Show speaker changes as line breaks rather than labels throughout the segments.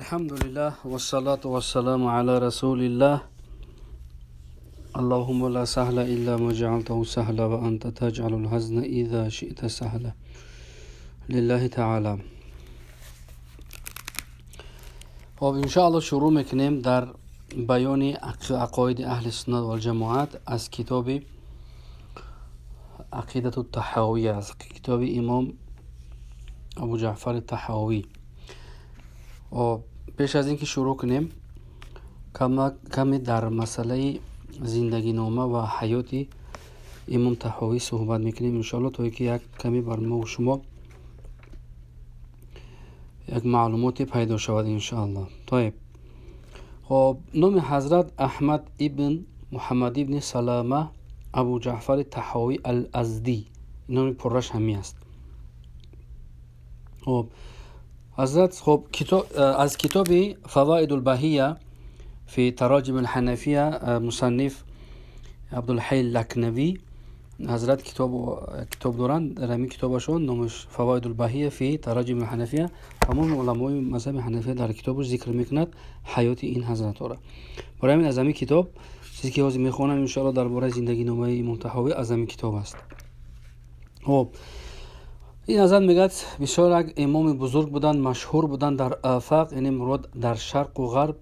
Алҳамдулиллаҳ вассалату вассаламу ала расулиллаҳ. Аллоҳумма ла саҳла илла ма ҷаалтаҳу саҳла ва анта таҷалул ҳазна иза шиъта саҳла. Лиллаҳи таъала. Хоб, иншоаллоҳ шурӯъ мекунем дар баёни ақоиди аҳли суннат валҷамоат аз китоби Ақидату Таҳавия, аз китоби имом Абу Ҷаъфари Таҳавӣ. Пеш аз ин ки шурӯъ кунем, каме дар масъалаи зиндагинома ва ҳаёти имом Таҳавӣ суҳбат мекунем иншоаллоҳ, то ки як каме бар мо шумо як маълумоте пайдо шавад иншоаллоҳ. Тайиб, хоб, номи ҳазрат Аҳмад ибн Муҳаммад ибни Салама Абу Ҷаъфари Таҳавӣ ал-Аздӣ, номи пурраш ҳамин аст. Хоб, ҳазрат, хоб, аз китоби Фаваидул Баҳия фи Тароҷим алҳанафия, мусанниф Абдулҳай Лакнавӣ, ҳазрат китоб доранд. Дар ҳамин китобашон номаш Фаваидул Баҳия фи Тароҷим алҳанафия, тамоми уламои мазҳаби ҳанафия дар китобаш зикр мекунад ҳаёти ин ҳазратҳоро. Барои ҳамин аз ҳамин китоб чизе ки ҳозир мехонам иншоаллоҳ дар бораи зиндагиномаи имом Таҳавӣ аз ҳамин китоб аст. Хоб, ин ҳазрат мегӯяд, бисёр як имоми бузург буданд, машҳур буданд дар афақ, яъне мурод дар шарқу ғарб,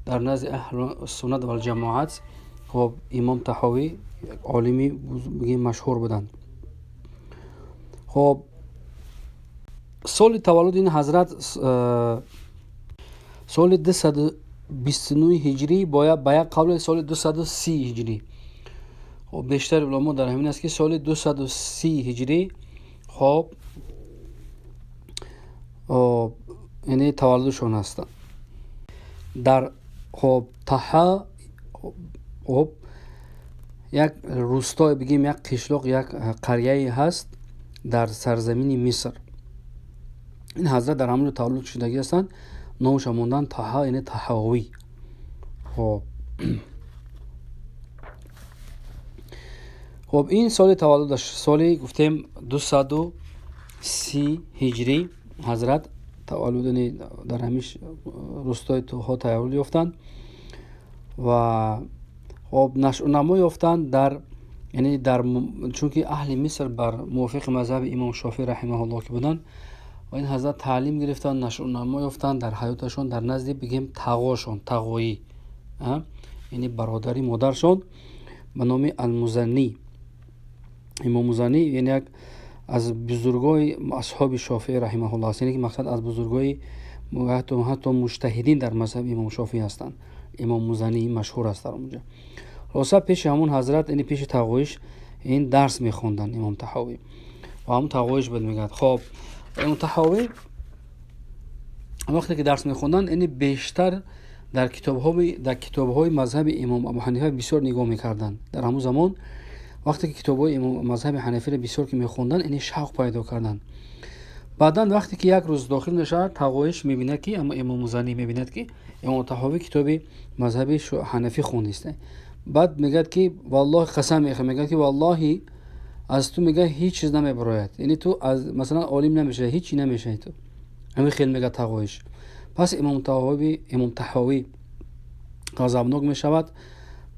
дар назди аҳлу суннат валҷамоат. Хоб, имом Таҳавӣ олими машҳур буданд. Хоб, соли таваллуди ин ҳазрат соли 229 ҳиҷрӣ, ба як қавле соли 230 ҳиҷрӣ. Хоб, бештари уламо дар ҳамин аст, ки соли 230 ҳиҷрӣ, хоб, яъне таваллудшон ҳастанд дар, хоб, Таҳа, хоб, як рӯстое бигем, як қишлоқ, як қарияе ҳаст дар сарзамини Миср. Ин ҳазрат дар ҳамон таваллуд шудагӣ ҳастанд. Номаша монданд Таҳа, яъне Таҳавӣ. Хоб, ин соли таваллудаш соли гуфтем 230 ҳиҷрӣ ҳазрат таваллуд дар ҳамин рӯстои Туҳо таваллуд ёфтанд ва, хоб, нашъунамо ёфтанд дар, яъне дар, чунки аҳли Миср бар мувофиқи мазҳаби имом Шофиъ раҳимаҳуллоҳ ки буданд ва ин ҳазрат таълим гирифтанд, нашъунамо ёфтанд дар ҳаёташон дар назди, бигем, тағошон, тағоӣ, яъне бародари модаршон ба номи Алмузаннӣ. Имом Музаннӣ, яъне як аз бузургои асҳоби Шофиъ раҳимаҳуллоҳ аст, яъне ки мақсад аз бузургои ҳатто муҷтаҳидин дар мазҳаби имом Шофиъ ҳастанд. Имом Музаннӣ машҳур аст дар онҷа. Хулоса, пеши ҳамон ҳазрат, яъне пеши тағоиш ин дарс мехонданд имом Таҳавӣ ва ҳамон тағоиш буд, мегӯяд. Хоб, имом Таҳавӣ вақте ки дарс мехонданд, яъне бештар дар китобҳои мазҳаби имом Абу Ҳанифа бисёр нигоҳ мекарданд. Дар ҳамон замон вақте ки китобҳои мазҳаби ҳанафиро бисёр ки мехонданд, яъне шавқ пайдо карданд. Баъдан вақте ки як рӯз дохил мешавад, тағоиш мебинад, ки имом Музаннӣ мебинад, ки имом Таҳавӣ китоби мазҳаби ҳанафӣ хондист. Баъд мегӯяд, ки валлоҳи қасам мехӯрад, мегӯяд, ки валлоҳи аз ту, мегӯяд, ҳеҷ чиз намебарояд, яъне ту аз масалан олим намешавӣ, ҳеҷ чи намешавӣ ту. Ҳамин хел мегӯяд тағоиш. Пас имом Таҳавӣ ғазабнок мешавад,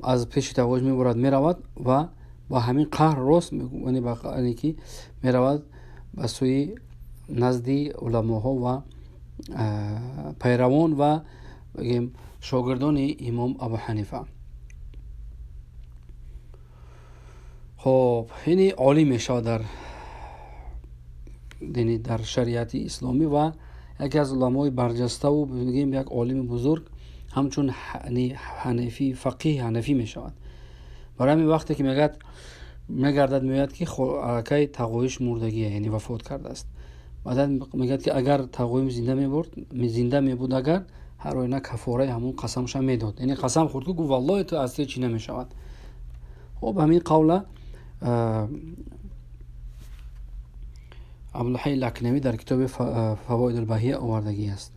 аз пеши тағоиш мебурад, меравад ва ба ҳамин қаҳр рост, яъне ки меравад ба сӯи назди уламоҳо ва пайравон ва, бигем, шогирдони имом Абу Ҳанифа. Хоб, яъне олим мешавад дар, яъне дар шариати исломӣ ва яке аз уламои барҷаставу, бигем, як олими бузург ҳамчун ҳанафӣ, фақиҳи ҳанафӣ мешавад. Барои ҳамин вақте ки мегӯяд, мегардад, меояд, ки аллакай тағоиш мурдагия, яъне вафот кардааст. Баъдан мегӯяд, ки агар тағоим зинда мебурд, зинда мебуд, агар ҳар оина кафораи ҳамон қасамша медод. Яъне қасам хӯрд, ки гуфт: валлоҳи ту аз ту чӣ намешавад. Хоб, ҳамин қавла Абдулҳай Лакнавӣ дар китоби Фавоидул Баҳия овардагӣ аст.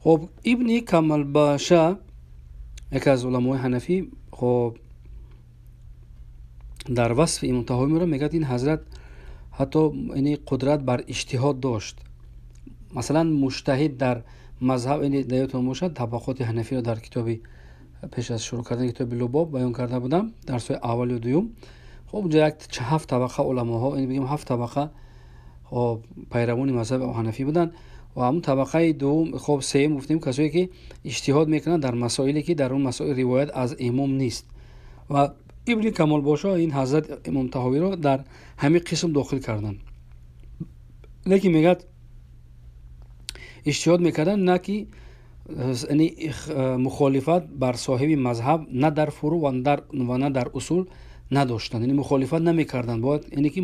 Хоб, Ибни Камалбаша, яке аз уламои ҳанафӣ, хоб, дар васфи имом Таҳавӣ мегӯяд, ин ҳазрат ҳатто яъне қудрат бар иҷтиҳод дошт. Масалан, муҷтаҳид дар мазҳаб, ин ёдтон бошад, табақоти ҳанафиро дар китоби пеш аз шурӯъ кардани китоби Лубоб баён карда будам, дарсҳои аввал ё дуюм. Хоб, унҷа як ҳафт табақа уламоҳо, ин бигем ҳафт табақа, хоб, пайравони мазҳаби ҳанафӣ буданд ва ҳамун табақаи дуввум, хоб, сеюм гуфтем, касое ки иҷтиҳод мекунанд дар масоиле ки дар он масоил ривоят аз имом нест. Ва Ибни Камолбошо ин ҳазрат Имом Таҳовиро дар ҳамин қисм дохил карданд. Лекин мегӯяд, иҷтиҳод мекарданд, на ки мухолифат бар соҳиби мазҳаб на дар фурӯъ ва на дар усул надоштанд, яъне мухолифат намекарданд. Бояд яъне ки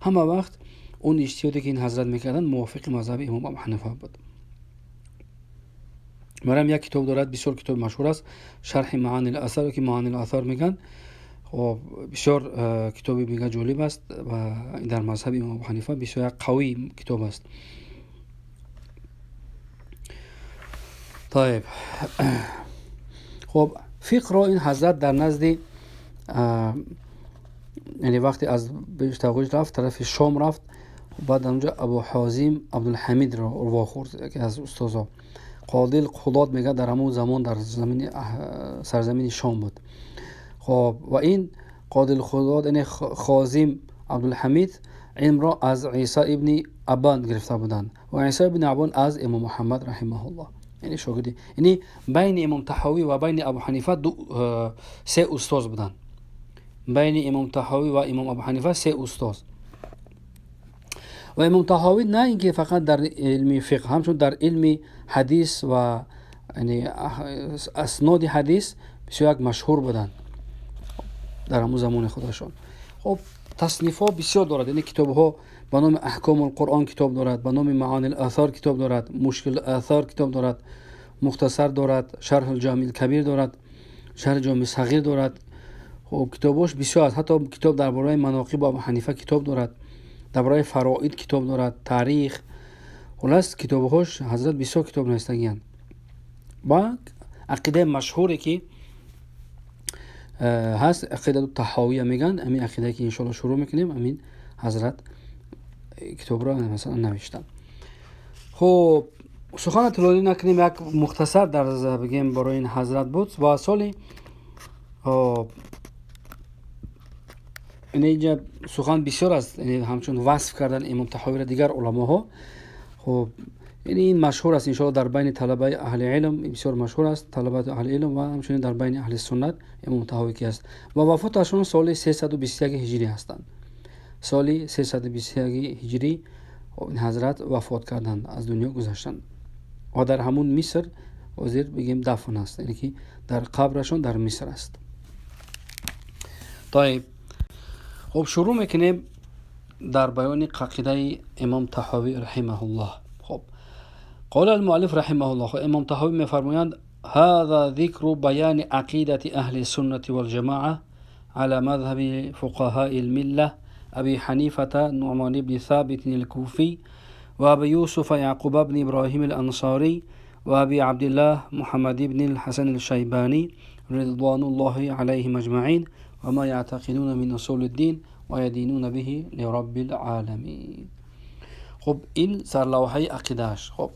ҳама вақт он иҷтиҳоде ки ин ҳазрат мекарданд, мувофиқи мазҳаби имом Абу Ҳанифа буд. Барам як китоб дорад, бисёр китоби машҳур аст, Шарҳи Маанил Асар, ки Маанил Асар мегӯянд. Хоб, бисёр китоби мега ҷолиб аст ва дар мазҳаби имом Абу Ҳанифа бисёр як қавӣ китоб аст. Тайиб, хоб, фиқҳро ин ҳазрат дар назди, яъне вақте аз Бештағуш рафт, тарафи Шом рафт, баъд онҷо Абу Ҳозим Абдулҳамидро вохӯрд, яке аз устозо. Қодил Қудот мегӯяд, дар ҳамон замон дар сарзамини Шом буд. Хоб, ва ин Қодил Қудот, яъне Хозим Абдулҳамид, илмро аз Исо ибни Абан гирифта буданд ва Исо ибни Абан аз имом Муҳаммад раҳимаҳуллоҳ, яъне шогирди, яъне байни имом Таҳовӣ ва байни Абу Ҳанифа се устоз буданд. Байни имом Таҳовӣ ва имом Абу Ҳанифа се устоз. Ва имом Таҳовӣ на ин ки фақат дар илми фиқҳ, ҳамчун дар илми ҳадис ва асноди ҳадис бисёр як машҳур буданд дар ҳамон замони худашон. Хоб, таснифҳо бисёр дорад, яъне китобҳо ба номи Аҳкомул Қуръон китоб дорад, ба номи Маонил Асор китоб дорад, Мушкил Асор китоб дорад, Мухтасар дорад, Шарҳул Ҷомил Кабир дорад, Шарҳи Ҷомил Сағир дорад. Хоб, китобҳош бисёр аст. Ҳатто китоб дар бораи маноқиб Абу Ҳанифа китоб дорад, дар бораи фароид китоб дорад, таърих. Хулас, китобҳош ҳазрат бисёр китоб навистагиянд. Ба ақидаи машҳуре ки ҳаст, ақидату таҳовия мегӯянд, ҳамин ақидае ки иншоалло шурӯъ мекунем, ҳамин ҳазрат китобро масалан навиштанд. Хоб, сухана тӯлонӣ накунем, як мухтасар дар бигем барои ин ҳазрат буд. Ва соли, инҷа сухан бисёр аст, ҳамчун васф кардан имом Таҳовиро дигар уламоҳо. Хоб, яъне ин машҳур аст, иншоалло, дар байни талабаи аҳли илм бисёр машҳур аст, талабати аҳли илм ва ҳамчунин дар байни аҳли суннат имом Таҳовӣ ки аст. Ва вафоташон соли 321 ҳиҷрӣ ҳастанд. Соли 321 ҳиҷрӣ ин ҳазрат вафот карданд, аз дунё гузаштанд ва дар ҳамун Миср ҳозир бигем дафн аст, яъне ки дар қабрашон дар Миср аст. Тайиб, хоб, шурӯъ мекунем дар баёни ақидаи имом Таҳовӣ раҳимаҳуллоҳ. Хоб, قال المؤلف رحمه الله، امام طحاوی میفرمایند: هذا ذكر بيان عقيدة أهل السنة والجماعة على مذهب فقهاء الملة أبي حنيفة نعمان بن ثابت الكوفي وأبي يوسف يعقوب بن إبراهيم الأنصاري وأبي عبد الله محمد بن الحسن الشيباني رضوان الله عليهم أجمعين وما يعتقدون من أصول الدين ويدينون به لرب العالمين. خب، این سرلوحه عقیدهش. خب،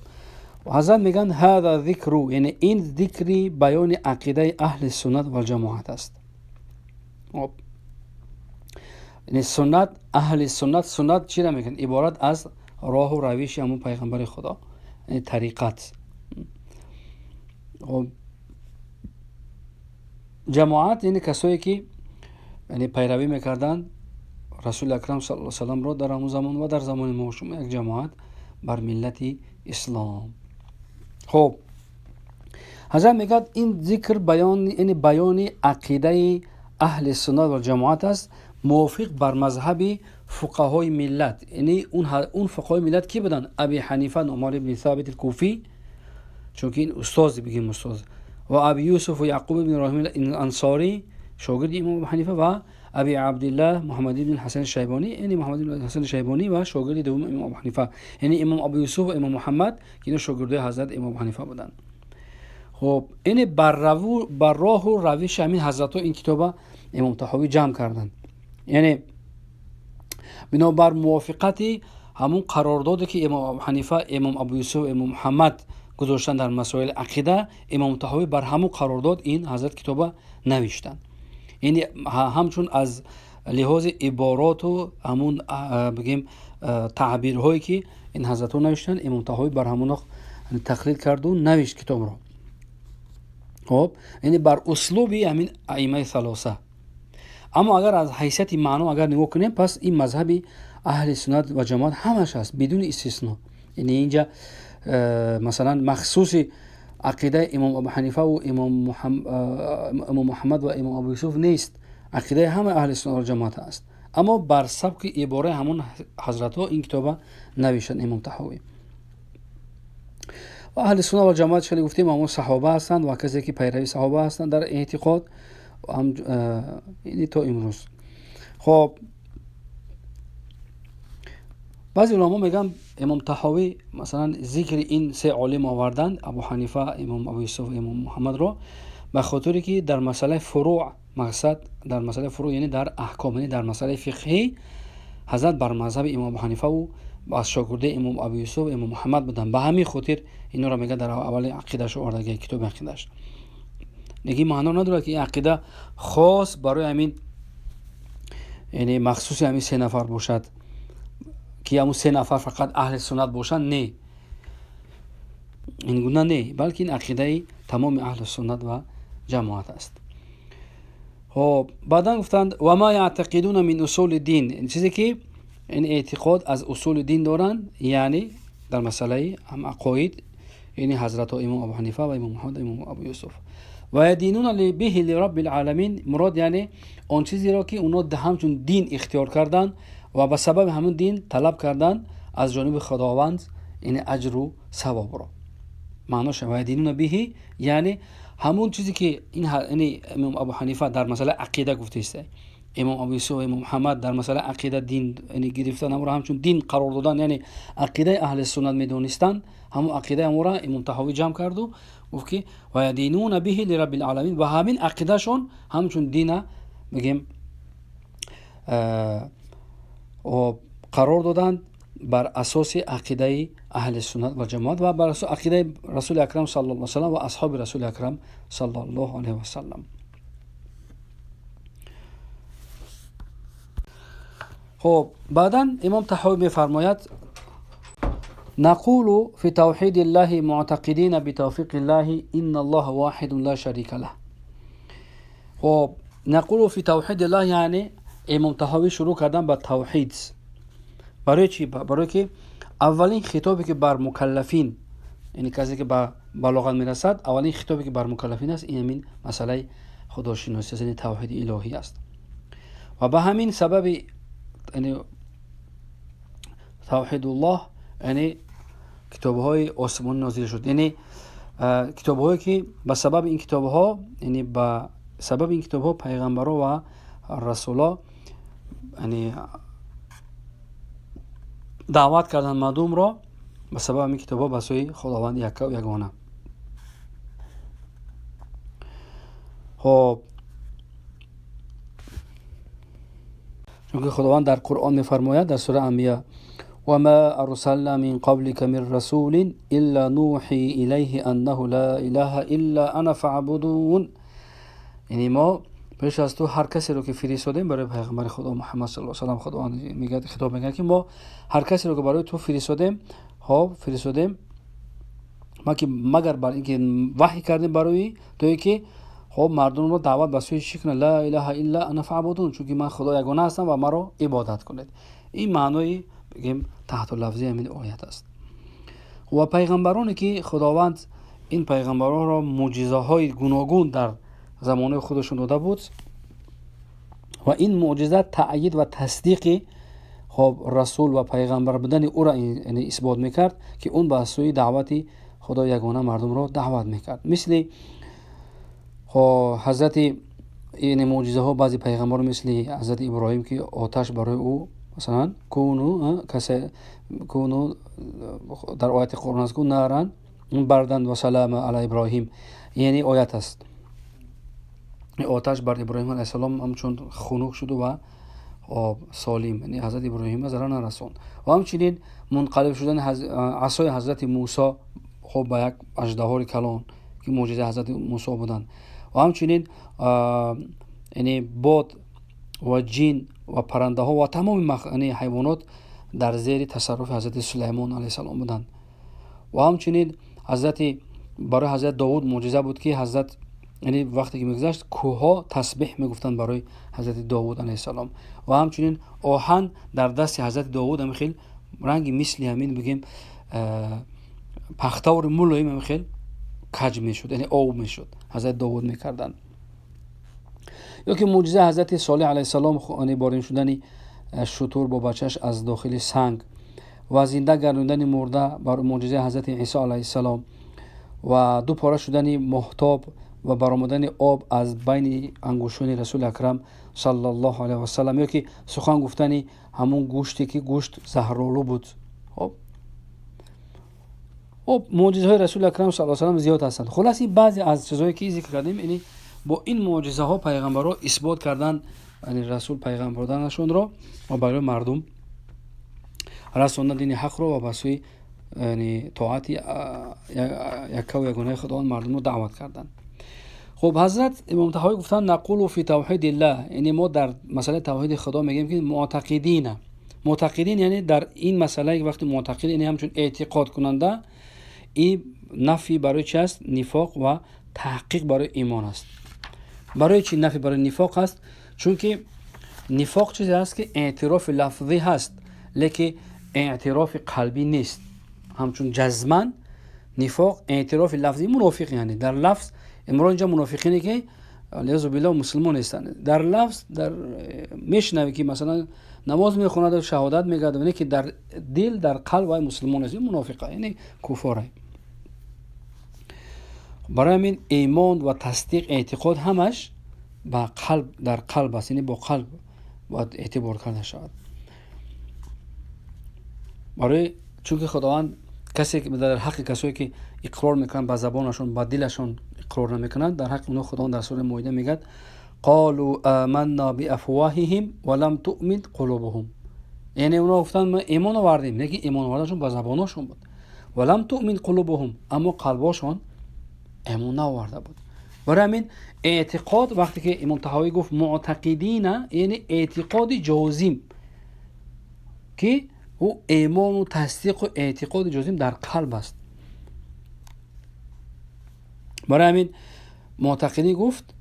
حضرت میگن هذا ذکر، یعنی این ذکری بیان عقیده اهل سنت و جماعت است. خب، یعنی سنت، اهل سنت، سنت چی را میگن؟ عبارت از راه و روش همون پیغمبر خدا، یعنی طریقت. خب، جماعت یعنی کسایی که یعنی پیروی میکردن رسول اکرم صلی الله علیه وسلم را در همون زمان و در زمان ما شما، یک جماعت بر ملت اسلام. خب، حضرت میگد این ذکر بیان، یعنی بیان عقیده اهل سنت و جماعت است موافق بر مذهب فقهای ملت. یعنی اون فقهای ملت کی بودن؟ ابی حنیفه نعمان بن ثابت الکوفی، چون که این استاد، بگیم استاد، و ابی یوسف و یعقوب بن ابراهیم الانصاری، شاگرد امام ابو حنیفه، و ابی عبدالله محمد بن حسن شیبانی، یعنی محمد بن حسن شیبانی و شاگرد دوم امام ابو حنیفه، یعنی امام ابو یوسف و امام محمد که اینا شاگردای حضرت امام ابو حنیفه بودند. خب، این بر راه و روش همین حضرت ها این کتاب امام طحاوی جمع کردند، یعنی بنابر موافقت ҳамун қарордоде ки имом Абу Ҳанифа, имом Абу Юсуф, имом Муҳаммад гузоштанд дар масоили ақида, имом Таҳовӣ бар ҳамун қарордод ин ҳазрат китоба навиштанд. Яъне ҳамчун аз лиҳози ибороту ҳамун бигем таъбирҳое ки ин ҳазратҳо навиштанд, имом Таҳовӣ бар ҳамуно тақлид карду навишт китобро. Хоб, яъне бар услуби ҳамин аимаи салоса. Аммо агар аз ҳайсияти маъно агар нигоҳ кунем, пас ин мазҳаби аҳли суннат ва ҷамоат ҳамаш аст бидуни истисно. Яъне инҷа масалан махсуси ақидаи имом Абу Ҳанифаву имом Муҳаммад ва имом Абу Юсуф нест, ақидаи ҳамаи аҳли суннат ва ҷамоат аст. Аммо бар сабки ибораи ҳамон ҳазратҳо ин китоба навиштанд имом Таҳовӣ. Ва аҳли суннат ва ҷамоат хеле гуфтем ҳамон саҳоба ҳастанд ва касе ки пайрави саҳоба ҳастанд дар эътиқод то имрӯз. Хоб, баъзе уламо мегӯянд имом Таҳовӣ масалан зикри ин се олим оварданд, Абу Ҳанифа, имом Абу Юсуф, имом Муҳаммадро, ба хотире ки дар масъалаи фуруъ, мақсад дар масъалаи фуруъ яъне дар аҳком, яъне дар масъалаи фиқҳӣ ҳазрат бар мазҳаби имом Абу Ҳанифаву аз шогирдаи имом Абу Юсуф, имом Муҳаммад буданд. Ба ҳамин хотир инҳоро мегӯяд дар аввали ақидаш овардаги, китоби ақидаш. Лекин маъно надорад ки ин ақида хос барои ҳамин, яъне махсуси ҳамин се нафар бошад, ки ҳамун се нафар фақат аҳли суннат бошанд. Не, ин гуна не, балки ин ақидаи тамоми аҳли суннат ва ҷамоат аст. Хоб, баъдан гуфтанд ва ма яътақидуна мин усули дин, чизе ки ин эътиқод аз усули дин доранд, яъне дар масъалаи ақоид, яъне ҳазратҳо имом Абу Ҳанифа ва имом Муҳаммад ва имом Абу Юсуф. Ва ядинуна биҳи лираббил оламин, мурод яъне он чизеро ки онҳо ҳамчун дин ихтиёр карданд ва ба сабаби ҳамин дин талаб карданд аз ҷониби Худованд, яъне аҷру савобро. Маънош ва ядинуна биҳи яъне ҳамун чизе ки яъне имом Абу Ҳанифа дар масъалаи ақида гуфтааст, имом Абу Юсуф ва имом Муҳаммад дар масъалаи ақида дин яъне гирифтан, ҳамонро ҳамчун дин қарор додан, яъне ақидаи аҳли суннат медонистанд, ҳамон ақидаи ҳамонро имом Таҳовӣ ҷамъ карду гуфт ки ва ядинуна биҳи лираббил оламин, ва ҳамин ақидашон ҳамчун дина бигем қарор доданд бар асоси ақидаи аҳли суннат ва ҷамоат ва бар асоси ақидаи расули акрам саллаллоҳу алайҳи васаллам ва асҳоби расули акрам саллаллоҳу алайҳи васаллам. Хоб, баъдан имом Таҳовӣ мефармояд نقول في توحيد الله معتقدين بتوفيق الله إن الله واحد لا شريك له. خب، نقول في توحيد الله یعنی امام طحاوی شروع کردن به توحید. برای چی؟ برای که اولین خطابی که بر مکلفین، یعنی کسی که به بلاغت میرسد، اولین خطابی که بر مکلفین است این همین مسئله خداشناسی است، یعنی توحید الهی است. و به همین سبب یعنی توحید الله، یعنی کتاب‌های آسمان نازل شد، یعنی کتاب‌هایی که به سبب این کتاب‌ها، یعنی به سبب این کتاب‌ها پیغمبرا و رسولا یعنی دعوت کردن مردم را به سبب این کتاب‌ها به سوی خداوند یک و یگانه. خب، چون که خداوند در قرآن می‌فرماید در سوره انبیا وما أرسلنا من قبلك من رسول إلا نوحي إليه أنه لا إله إلا أنا فاعبدون. یعنی ما پیش از تو هر کسی رو که فرستادیم برای پیغمبر خدا محمد صلی الله علیه و سلم، خداوند میگه، خطاب میگه که ما هر کسی رو که برای تو فرستادیم، خب فرستادیم ما که مگر بر اینکه وحی کردیم برای تو که خب مردم رو دعوت به سوی چی کنه؟ لا اله الا انا فاعبدون، چون که من خدا یگانه هستم و مرا عبادت کنید. این معنای بگیم تحت لفظی همین آیت است. و پیغمبرانی که خداوند این پیغمبران را معجزه های گوناگون در زمانه خودشون داده بود و این معجزه تأیید و تصدیق خب رسول و پیغمبر بودن او را یعنی اثبات میکرد که اون به سوی دعوت خدا یگانه مردم را دعوت میکرد. مثل خب حضرت این معجزه ها بعضی پیغمبر مثل حضرت ابراهیم که آتش برای او مثلا کونو کسی کونو در آیت قرآن است کو نارن بردن و سلام علی ابراهیم، یعنی آیت است. آتش بر ابراهیم علیه السلام همچون خنک شد و Хоб, солим, яъне ҳазрати Иброҳима зарар нарасонд. Ва ҳамчунин мунқалиб шудани асои ҳазрати Мусо, хоб, ба як аждаҳори калон, ки мӯъҷизаи ҳазрати Мусо буданд. Ва ҳамчунин, яъне бод ва ҷин ва паррандаҳо ва тамоми ҳайвонот дар зери тасарруфи ҳазрати Сулаймон алайҳиссалом буданд. Ва ҳамчунин ҳазрати барои ҳазрат Довуд мӯъҷиза буд, ки ҳазрат, яъне вақте ки мегузашт, кӯҳҳо тасбеҳ мегуфтанд барои ҳазрати Довуд алайҳиссалом. Ва ҳамчунин оҳан дар дасти ҳазрати Довуд ҳамин хел ранги мисли ҳамин бигем, пахтаври мулоим ҳамин хел каҷ мешуд, яъне об мешуд, ҳазрати Довуд мекарданд. Ё ки мӯъҷизаи ҳазрати Солеҳ алайҳиссалом, яъне борин шудани шутур бо бачааш аз дохили санг ва зинда гардондани мурда бар мӯъҷизаи ҳазрати Исо алайҳиссалом ва ду пора шудани моҳтоб ва баромадани об аз байни ангуштони Расули Акрам саллаллоҳу алайҳи васаллам, ё ки сухан гуфтани ҳамун гӯште ки гӯшт заҳролу буд. Хоб, мӯъҷизаҳои Расули Акрам саллаллоҳу алайҳи васаллам зиёд ҳастанд. Хулас, ин баъзе аз чизҳое ки зикр кардем, яъне бо ин мӯъҷизаҳо пайғамбарҳо исбот кардан, яъне расул пайғамбар буданашонро ва барои мардум расондан дини ҳақро ва ба сӯи, яъне тоати яккаву ягонаи Худованд мардумро даъват карданд. Хуб, ҳазрат Имом Таҳавӣ гуфтанд: нақулу фи тавҳидиллаҳ, яъне мо дар масъалаи тавҳиди Худо мегӯем, ки муътақидина, муътақидин, яъне дар ин масъала вақти муътақид, яъне ҳамчун эътиқодкунанда, ин нафи барои чи аст? Нифоқ ва таҳқиқ барои имон аст. Барои чи нафи барои нифоқ аст? Чунки нифоқ чизе аст, ки эътирофи лафзӣ ҳаст, лекин эътирофи қалбӣ нест. Ҳамчун ҷазман нифоқ эътирофи лафзӣ, мунофиқ, яъне дар лафз, имрӯз инҷа мунофиқине ки алиязу биллоҳ мусулмон нестанд, дар лафз дар мешунавӣ, ки масалан намоз мехонаду шаҳодат мегӯяд, не ки дар дил, дар қалб вай мусулмон нест, мунофиқа, яъне куфора. Барои ҳамин имон ва тасдиқ, эътиқод ҳамаш ба қалб, дар қалб аст, яъне бо қалб бояд эътибор карда шавад. Барои чунки Худованд касе дар ҳаққи касое ки иқрор мекунанд ба забонашон, ба дилашон иқрор намекунанд, дар ҳаққи онҳо Худованд дар сураи Моида мегӯяд: қолу аманна биафвоҳиҳим ва лам туъмин қулубуҳум. Яъне онҳо гуфтанд: мо имон овардем, лекин имон оварданашон ба забоношон буд, ва лам туъмин қулубуҳум, аммо қалбошон имон наоварда буд. Барои ҳамин эътиқод, вақте ки Имом Таҳавӣ гуфт муътақидина, яъне эътиқоди ҷозим, ки ӯ имону тасдиқу эътиқоди ҷозим дар қалб аст. Барои ҳамин муътақидӣ гуфт,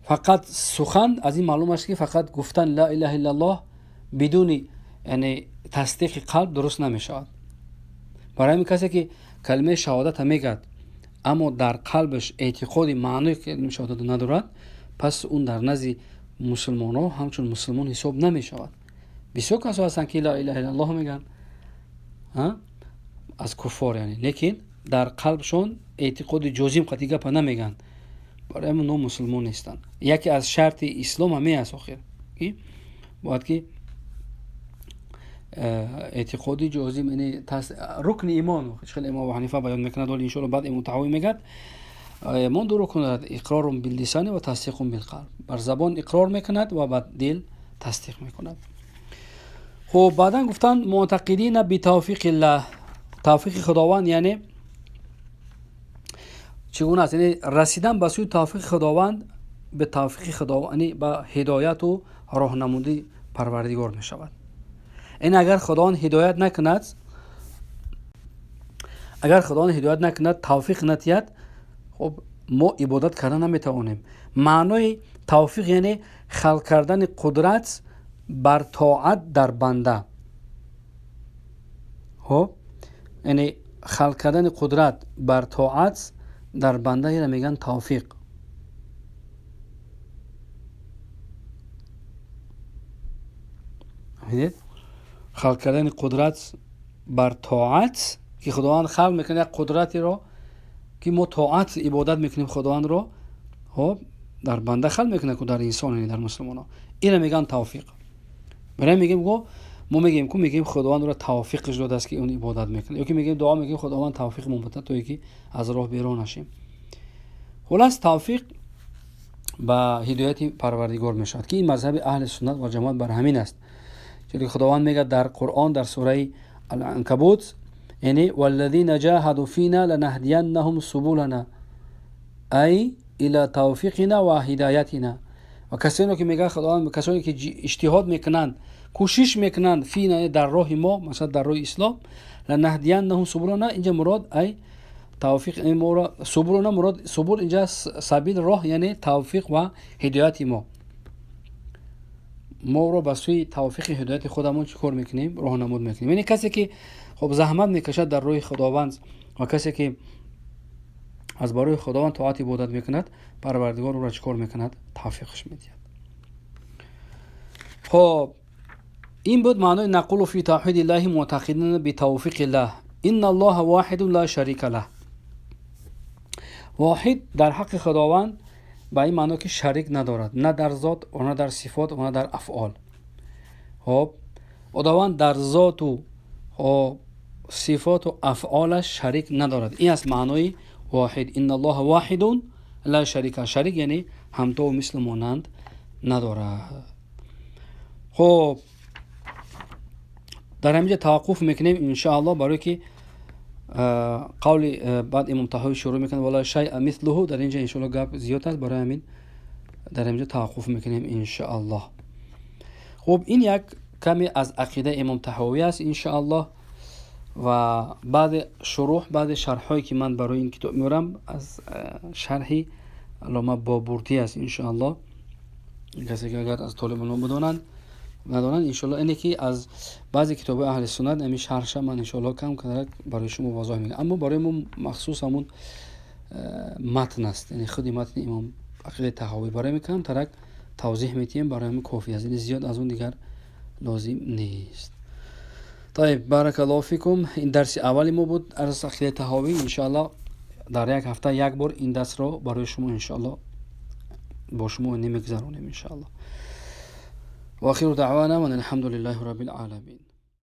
фақат сухан, аз ин маълум аст, ки фақат гуфтан ла илаҳа иллаллоҳ бидуни, яъне тасдиқи қалб дуруст намешавад. Барои ҳамин касе ки калимаи шаҳодата мегӯяд, аммо дар қалбаш эътиқоди маънои калимаи шаҳодатро надорад, пас он дар назди мусулмонҳо ҳамчун мусулмон ҳисоб намешавад. Бисёр касо ҳастанд, ки ла илаҳа иллаллоҳ мегӯянд, аз куффор, яъне, лекин дар қалбшон эътиқоди ҷозим қатъи гапа намегӯянд. Барои ҳамин онҳо мусулмон нестанд. Яке аз шарти ислом ҳамин аст охир, ки бояд ки эътиқоди ҷозим, яъне рукни имон, хеле Имом Абу Ҳанифа баён мекунад, вале иншоалло баъд Имом Таҳавӣ мегӯяд: имон ду рукн дорад: иқрорун биллисани ва тасдиқун билқалб. Бар забон иқрор мекунад ва ба дил тасдиқ мекунад. Хуб, баъдан гуфтанд: муътақидина битавфиқиллаҳ. Тавфиқи Худованд яъне чӣ гуна аст? Яъне расидан ба сӯи тавфиқи Худованд, ба тавфиқи Худованд, яъне ба ҳидояту роҳнамудии Парвардигор мешавад. Ин агар Худованд ҳидоят накунад, агар Худованд ҳидоят накунад, тавфиқ натиҳад, хуб, мо ибодат карда наметавонем. Маънои тавфиқ яъне халқ кардани қудрат бар тоат дар банда. Хуб, яъне халқ кардани қудрат бар тоат дар банда, инро мегӯянд тавфиқ. Бинед, халқ кардани қудрат бар тоат, ки Худованд халқ мекунад як қудратеро, ки мо тоат ибодат мекунем Худовандро. Хуб, дар банда халқ мекунад, ку дар инсон, яъне дар мусулмонҳо, инро мегӯянд тавфиқ. Барои мегӯем ку, мо мегӯем ку, мегӯем Худованд ӯро тавфиқаш додааст, ки он ибодат мекунад, ё ки мегӯем, дуо мекунем, Худованд тавфиқ мо бидад, то ки аз роҳ берун нашем. Хулас, тавфиқ ба ҳидояти Парвардигор мешавад, ки ин мазҳаби аҳли суннат ва ҷамоат бар ҳамин аст. Чунки Худованд мегӯяд дар Қуръон, дар сураи Ал-Анкабут, яъне والذین جاهدوا فینا لنهدینهم سبلنا ای الى توفیقنا و هدایتنا. و касоне ки, мегӯяд Худованд, касоне ки иҷтиҳод мекунанд, кӯшиш мекунанд, فینا, дар роҳи мо, масалан, дар роҳи ислом, لنهدینهم سبلنا, инҷа мурод ай тавфиқ سبلنا, мурод سبل инҷа سبیل, роҳ, яъне тавфиқ ва ҳидояти мо. Моро ба сӯи тавфиқи ҳидояти худамон чӣ кор мекунем? Роҳнамуд мекунем. Яъне касе ки, хоб, заҳмат мекашад дар роҳи Худованд ва касе ки аз барои Худованд тоат ибодат мекунад, Парвардигор ӯро чӣ кор мекунад? Тавфиқш медиҳад. Хоб, ин буд маънои نقول في توحيد الله معتقدين بتوفيق الله إن الله واحد لا شريك له. واحد дар ҳаққи Худованд ба ин маъно, ки шарик надорад на дар зот ва на дар сифот ва на дар афъол. Хоб, Худованд дар зоту сифоту афъолаш шарик надорад. Ин аст маънои واحد. إن الله واحد لا شريك. Шарик, яъне ҳамтову мислу монанд надорад. Хоб, дар ҳаминҷа таваққуф мекунем, иншоаллоҳ, барое ки қавли баъд Имом Таҳавӣ шурӯъ мекунад, ولا شيء مثله. Дар инҷа, иншоаллоҳ, гап зиёд аст, барои ҳамин дар ҳаминҷа таваққуф мекунем, иншоаллоҳ. Хуб, ин як каме аз ақидаи Имом Таҳавӣ аст, иншоаллоҳ. Ва баъзе шуруҳ, баъзе шарҳҳое ки ман барои ин китоб меорам, аз шарҳи Аллома Бобурдӣ аст, иншоаллоҳ. Касе ки агар аз толибулилм бидонанд, надонанд, иншоаллоҳ, ине ки аз баъзе китобҳои аҳли суннат ами шарҳша ман, иншоаллоҳ, кам кадарак барои шумо возоҳ мекунам. Аммо барои мо махсус ҳамун матн аст, яъне худи матни имом, ақидаи Таҳавӣ, барои ҳамин камтарак тавзеҳ метиҳем, барои ҳамин кофӣ аст, яъне зиёд аз он дигар лозим нест. طيب, بارك الله فيكم. Ин дарси аввали мо буд аз ақидаи Таҳавӣ. Иншоаллоҳ, дар як ҳафта як бор ин дарсро барои шумо, иншоаллоҳ, бо шумо намегузаронем, иншоаллоҳ. وآخر دعوانا وأن الحمد لله رب العالمين.